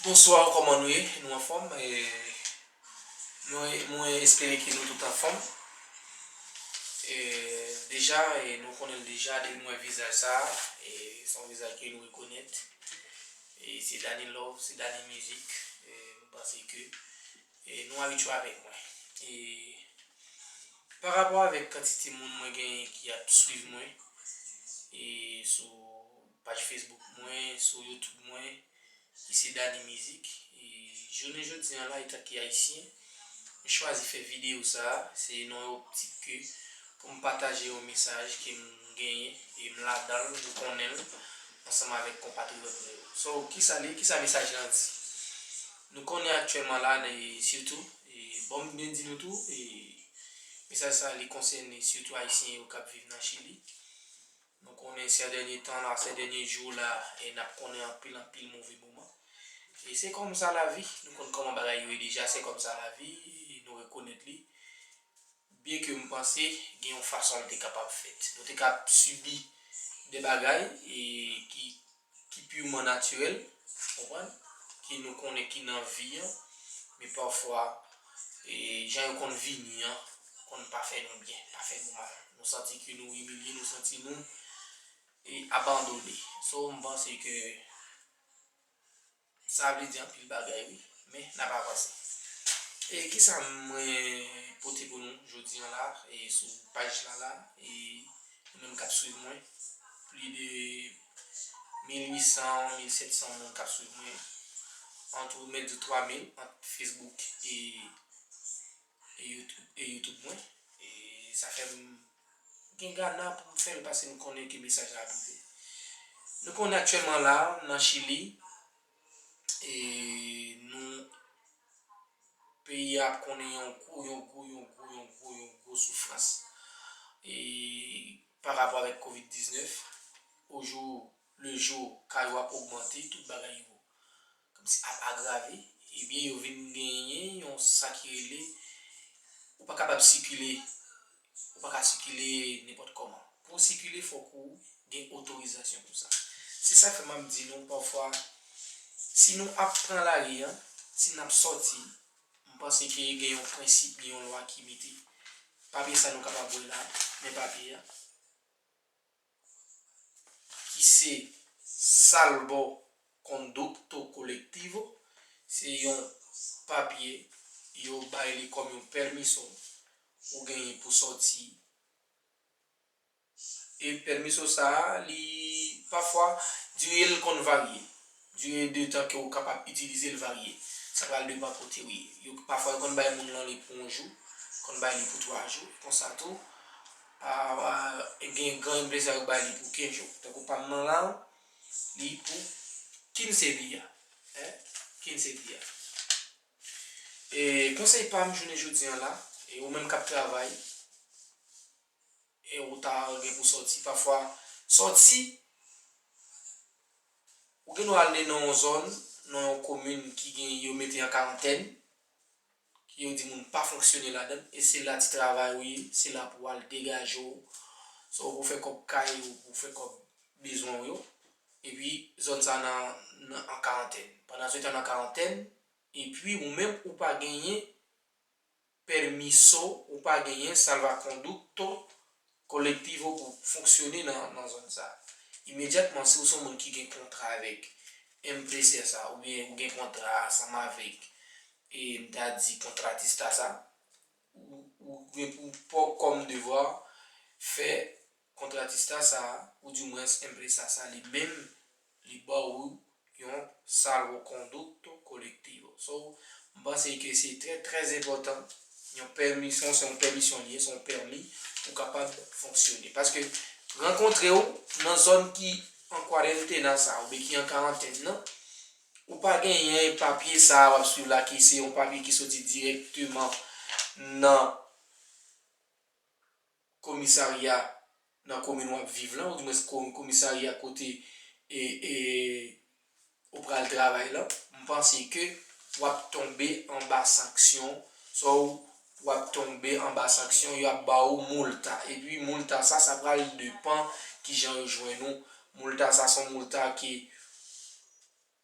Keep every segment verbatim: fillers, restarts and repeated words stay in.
Bonswa, kòman nou ye? Nou anfòm? E, mwen, mwen espere ke nou tout anfòm. E, deja, e, nou konnen l deja, depi nou wè vizaj sa, e, se yon vizaj ke nou rekonèt. E, se Dany Love, se Dany Mizik. E, mwen panse ke, e, nou abitye avèk mwen. E, pa rapò avèk kantite moun mwen genyen ki ap swiv mwen, e, sou paj Facebook mwen, sou YouTube mwen, ki se Dany Mizik. E jounen jodi an la, etanke Ayisyen, m chwazi fè videyo sa a, se nan yon optik ke pou m pataje yon mesaj ke m genyen e m ladan l, m konnen l, ansanm avèk konpatriyòt mwen yo. So, kisa li, kisa mesaj lan di? Nou konnen aktyèlman la, e sitou, e bon, m byen di nou tou, e mesaj sa a, li konsène sitou Ayisyen yo k ap viv nan Chili. Nou konnen sè dènye tan la, sè dènye jou la, e n ap konnen anpil, anpil move moman. E se kòmsa lavi, nou konn kòman bagay yo ye deja, se kòmsa lavi, e nou rekonèt li. Byenke m panse gen yon fason l te kapab fèt. Nou te ka sibi de bagay, e ki, ki piman natirèl, konprann, ke nou konnen ki nan vi an, men pafwa, e jan yo konn vini an, konn pa fè nou byen, pa fè nou mal. Nou santi ke nou imilye, nou santi nou, e abandone. So, m panse ke sa vle di anpil bagay, wi, men n ap avanse. E kisa mwen pote pou nou jodi an la, e sou paj la la, e nou menm k ap swiv mwen, plis de mil uit san, mil sèt san moun k ap swiv mwen, ant, ou mèt di twa mil, ant Facebook e, e YouTube, e YouTube mwen. E sa fè m gen gana pou m fè l, paske m konnen ke mesaj la ap rive. Nou konnen aktyèlman la, nan Chili, e nou, peyi a ap konnen yon gwo, yon gwo, yon gwo, yon gwo, yon gwo soufrans. E pa rapò avèk kovid diznèf, o jou le jou, ka yo ap ogmante, tout bagay yo kòmsi ap agrave, ebyen, yo vin genyen yon sa ki rele, ou pa kapab sikile, ou pa ka sikile nenpòt kòman. Pou w sikile, fòk ou gen otorizasyon pou sa. Se sa k fè m ap di nou, pafwa, si nou ap pran lari an, si n ap sòti, m panse ke gen yon prensip, gen yon lwa ki mete. Papye sa nou kapab wè la, men papye a, ki se Salvoconducto Colectivo, se yon papye yo bay li kòm yon pèmiso ou genyen pou sòti. E pèmiso sa a, li, pafwa, dire l konn varye. Dire de tan ke ou kapab itilize l varye. Sa pral depann kote ou ye. Yo, pafwa, yo konn bay moun lan li pou yon jou, konn bay li pou twa jou. Konsa tou, a, a, gen gran enpresyon yo bay li pou kenz jou. Tankou pa m nan la, li pou quince dia. Hein? Quince dia. E konsèy pa m jounen jodi an la, e ou menm k ap travay, e ou ta gen pou sòti, pafwa, sòti, ou gen dwa ale nan yon zòn, nan yon komin ki gen, yo mete an karantèn, ki yo di moun pa fonksyone ladan l, e se la ti travay ou ye, se la pou w al degaje w, swa pou w fè kòb kay ou, pou w fè kòb bezwen w yo, epi zòn sa nan, nan, an karantèn. Pandan se tan nan karantèn, epi ou menm ou pa genyen pèmiso, ou pa genyen salvoconducto colectivo pou fonksyone nan, nan zòn sa a. Imedyatman, si w se yon moun ki gen kontra avèk empresa sa, oubyen ou gen kontra ansanm avèk, e m ta di kontratista sa, ou, ou gen pou, pou kòm devwa fè kontratista sa, ou dimwens empresa sa li menm, li ba w yon salvoconducto colectivo. So, m panse ke se trè, trè enpòtan. Yon pèmisyon, se yon pèmisyon li ye, se yon pèmi pou kapab fonksyone. Paske rankontre w nan zòn ki an kwarantena sa, oubyen ki an karantèn nan, ou pa genyen papye sa a w ap swiv la, ki se yon papye ki soti dirèkteman nan komisarya nan komin w ap viv lan, oudimwens ko-, komisarya kote, e, e, ou pral travay lan, m panse ke w ap tonbe anba sanksyon, swa w ap tonbe anba sanksyon, y ap ba ou multa. Epi multa sa, sa pral depann kijan yo jwenn ou. Multa sa, se yon multa ke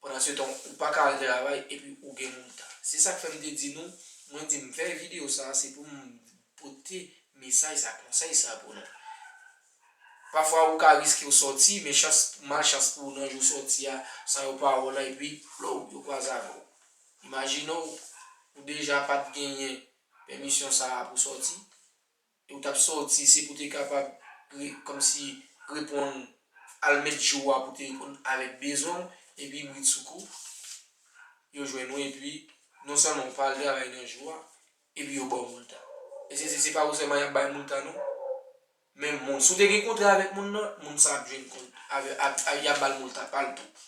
Pandan se tan, ou pa ka al travay epi ou gen moulta. Se sa k fè m te di nou, mwen di m fè videyo sa, se pou m pote mesaj sa, konsèy sa pou nou. Pafwa ou ka riske w sòti, men chans, malchans pou ou nan jou sòti a, sa yo pa wè w la, epi, plow, yo kwaze avè w. Imajine w, ou deja pa t genyen pèmisyon sa a pou sòti, e ou t ap sòti, se pou te kapab re-, kòmsi reponn, al met jou a pou te reponn avèk bezwen w, epi bridsoukou, yo jwenn ou, epi non sèlman ou pa al travay nan jou a, epi yo ba w moulta. E se, se, se pa ou sèlman y ap bay moulta, non. Menm moun, si w te gen kontra avèk moun nan, moun sa ap jwenn kont, avè-, ap, ap, y ap ba l moulta pa l tou.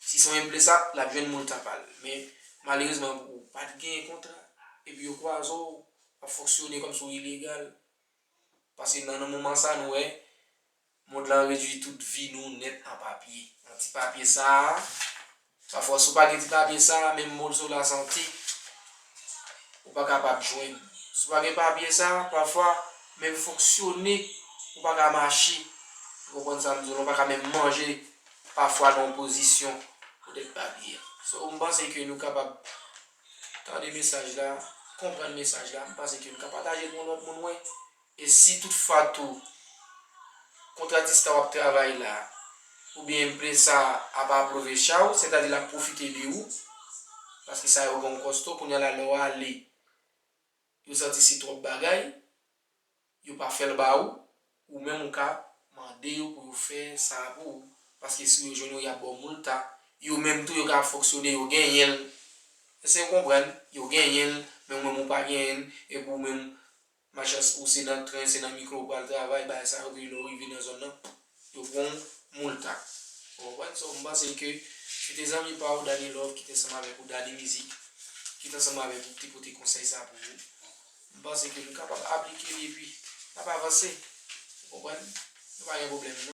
Si se yon emplesa, l ap jwenn moulta pa l. Men, malerezman, ou pa t gen kontra, epi yo kwaze w, w ap fonksyone kòmsi w ilegal. Paske nan, nan moman sa, nou wè, mond lan redui tout vi nou nèt an papye. Nan ti papye sa a, pafwa, si w pa gen ti papye sa a, menm moso lasante, ou pa kapab jwenn. Si w pa gen papye sa a, pafwa, menm fonksyone, ou pa ka mache. Ou konprann sa m di w la, ou pa ka menm manje, pafwa nan yon pozisyon poutèt papye a. So, m panse ke nou kapab tande mesaj la, konprann mesaj la, m panse ke nou ka pataje l pou yon lòt moun wè. E si toutfwa tou, kontratista w ap travay la, oubyen emplesa a ap aprovecha w, sètadi l ap pwofite de ou, paske sa yo gen yon kòsto, kounye a la, lè w ale, yo santi se twòp bagay, yo pa fè l ba ou, ou menm ou ka mande yo pou yo fè sa pou ou, paske si yo jwenn ou, y ap ba w moulta, yo menm tou, yo ka fonksyone, yo genyen l. Èske w konprann? Yo genyen l, men ou menm ou pa genyen l, epi ou menm, malchans ou se nan tren, se nan mikro ou pral travay, bagay sa yo, epi lè w rive nan zòn nan, yo pran w moulta. Ou konprann? So, m panse ke se te zanmi pa w, Dany Love, ki te ansanm avèk ou, Dany Mizik, ki te ansanm avèk ou, ki te pote konsèy sa pou ou. M panse ke nou kapab aplike li, epi n ap avanse. Ou konprann? Nou pa gen pwoblèm, non.